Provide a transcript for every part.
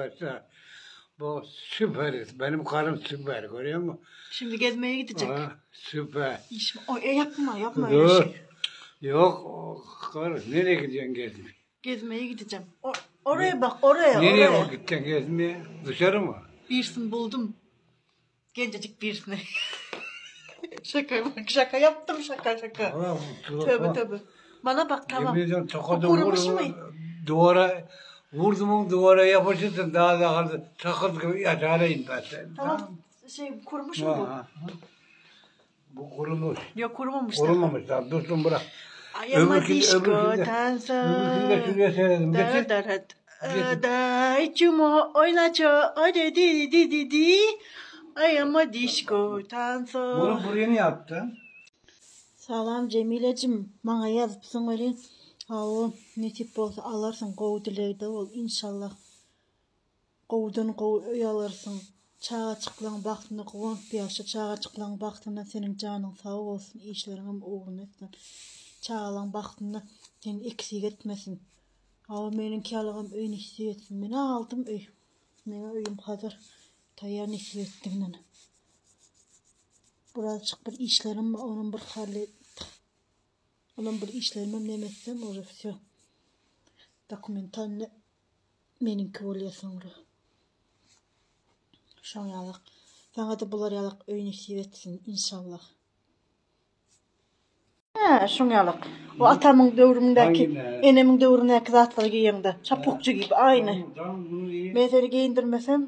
Arkadaşlar bu süperiz. Benim karım süper görüyor musun? Şimdi gezmeye gidecek. Ha, süper. İş mi? Oy, e, yapma yapma öyle Dur. şey. Yok o karı nereye gidiyorsun gezmeye? Gezmeye gideceğim. O- oraya bak oraya Nereye oraya. o gideceksin gezmeye? Dışarı mı? Birisini buldum. Gencecik birisini. şaka bak şaka yaptım şaka şaka. Ulan bu- Tövbe tövbe. Bana bak tamam. Yemin ediyorum tokadı Bu kurumuş vurdum, mu? duvara vurdum mu duvara yapışırsın daha da kaldı. Sakız gibi yatağına ben seni. Tamam. Şey kurumuş mu bu? Ha, ha. Bu kurumuş. Yok kurumamış da. Kurumamış daha dursun bırak. I am a Öbürkünde- disco öbürkünde- dancer. Öbürkünde şuraya serelim. Da Getir. da da Getir. da içumo oynaço ode di di di di. I am a disco dancer. Bunu buraya niye attın? Salam Cemilecim, maňa ýazypsyň welin, hawa, nesip bolsa alarsyň, gowy dilegde bol, inşallah. Gowudan gowy öý alarsyň. Çagaçyklaň bagtyna guwanyp ýaşa, çagaçyklaň bagtyna seniň janyň sag bolsun, işleriňem ugruna etsin. Çagalaň bagtyna seni eksik etmesin. Hawa, meniňki ýalygam öý nesip etsin. Men-ä aldym öý. Meň öýüm hazır, taýýar nesip etdiginden. Birazjyk bir işlerim bar, onam bir hallet. Onam bir işlerimem neme etsem, уже все. Dokumentalny meniňki bolýar soňra. Şoň ýalyk. Saňa-da bular ýalyk öý nesip etsin, inşallah. Hä, şoň ýalyk. O atamyň döwründäki, Hangi ne? enemiň döwründäki zatlary geýeňde, çapukçy gibi aýny. Tamam, tamam bunu iyi. Men seni geýindirmesem,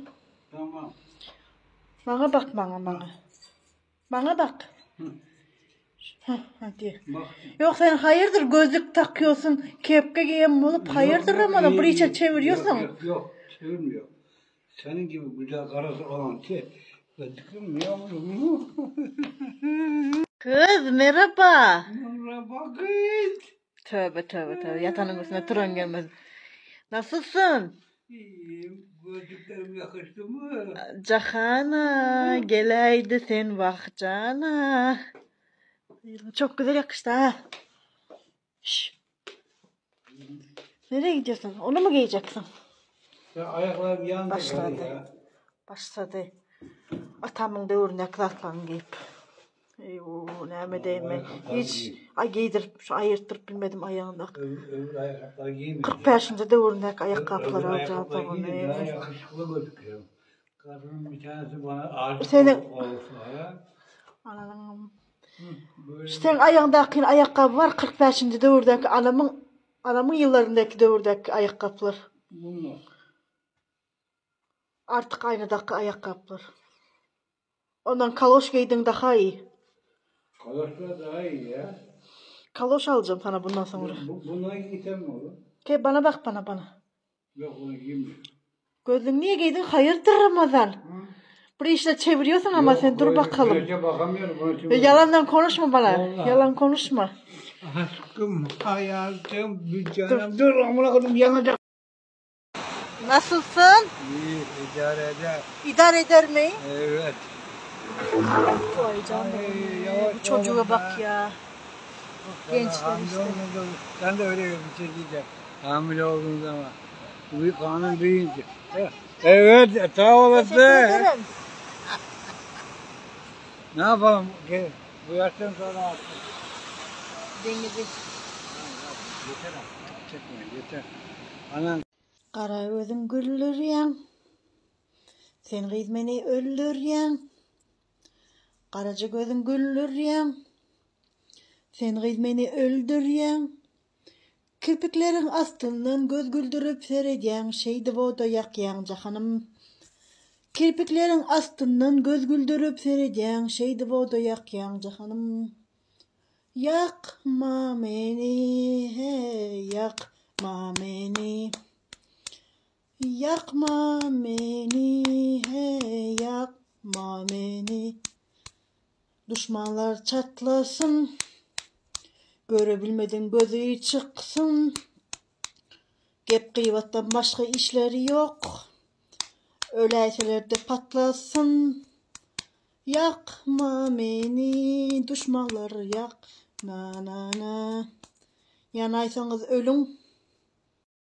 Tamam. maňa bak maňa maňa. Maňa bak. Hah, hadi. Bak. Yok sen hayırdır gözlük takıyorsun, kepke giyen bolup hayırdır Yok, ama iyi, bir içe iyi. çeviriyorsun. Yok yok, yok çevirmiyor. Senin gibi güzel karısı olan şey. Gözüküm yavrum. Kız merhaba. Merhaba kız. Tövbe tövbe tövbe yatanın üstüne tron gelmez. Nasılsın? İyiyim. Gözlüklerim yakıştı mı? Cahana geleydi sen bahçana. Çok güzel yakıştı ha. Şş. Nereye gidiyorsun? Onu mu giyeceksin? Ya ayaklarım yandı. Başladı. Ya. Başlady. Atamyň döwründäki zatlaryny geýip. Eý-o, näme edeýin men. Hiç aý geýdirip, şu aýyrtdyryp bilmedim aýagyndaky. Öbür, öbür ayakkabıları giymiyor. 45-nji döwründäki aýakgaplary Öbür aljagyp ayakkabıları giyince daha ony. yakışıklı gözüküyor. Kadının bir tanesi bana aşık Senin olsa. Anam. Hı, böyle Şu seň aýagyňdaky aýakgaby bar, 45-nji döwürdäki anamyň anamyň ýyllaryndaky döwürdäki aýakgaplar. bunlar. Artyk aýnadaky aýakgaplar. Ondan kaloş geýdiň daha iyi. Kaloşlar daha iyi ya. Kaloş alacağım sana bundan sonra. Bu, bunları giysem mi olur? Gel bana bak bana bana. Yok bunu giymiyorum. Gözlüğünü niye giydin? Hayırdır Ramazan? Hı? Bir işle çeviriyorsun ama Yok, sen dur böyle bakalım. Güneşe bakamıyorum. Onun için E, böyle. yalandan konuşma bana. Vallahi. Yalan konuşma. Aşkım, hayatım, bir canım. Dur amına koydum yanacak. Nasılsın? İyi, idare eder. İdare eder mi? Evet. Vay canım. Ay, yavaş Bu çocuğa olun bak be. ya. Sana Gençler hamile işte. olunca- Sen de öyle bir şey diyeceksin. Hamile olduğun zaman. Bu kanun büyüyünce. Evet, sağ olasın. Teşekkür ederim. Ne yapalım? Gel, Bu yaştan sonra artık. Denizi. Yeter artık. Çekme, yeter. Anan Gara gözüň güldürýäň. Sen gyz meni öldürýäň. Garaja gözüň güldürýäň. Sen gyz meni öldürýäň. Kirpikleriň astyndan göz güldürip seredýäň, şeýdip oda ýakýaň jahanym. Kirpikleriň astyndan göz güldürip seredýäň, şeýdip oda ýakýaň jahanym. Ýakma meni, hey, ýakma meni. Ýakma meni, hey, ýakma meni. Duşmanlar çatlasyn, görebilmediň gözi çyksyn. Gep gybatdan başga işleri ýok. Öläýseler-de patlasyn. Ýakma meni, duşmanlar ýak na na na. Ýanaýsaňyz ölüň.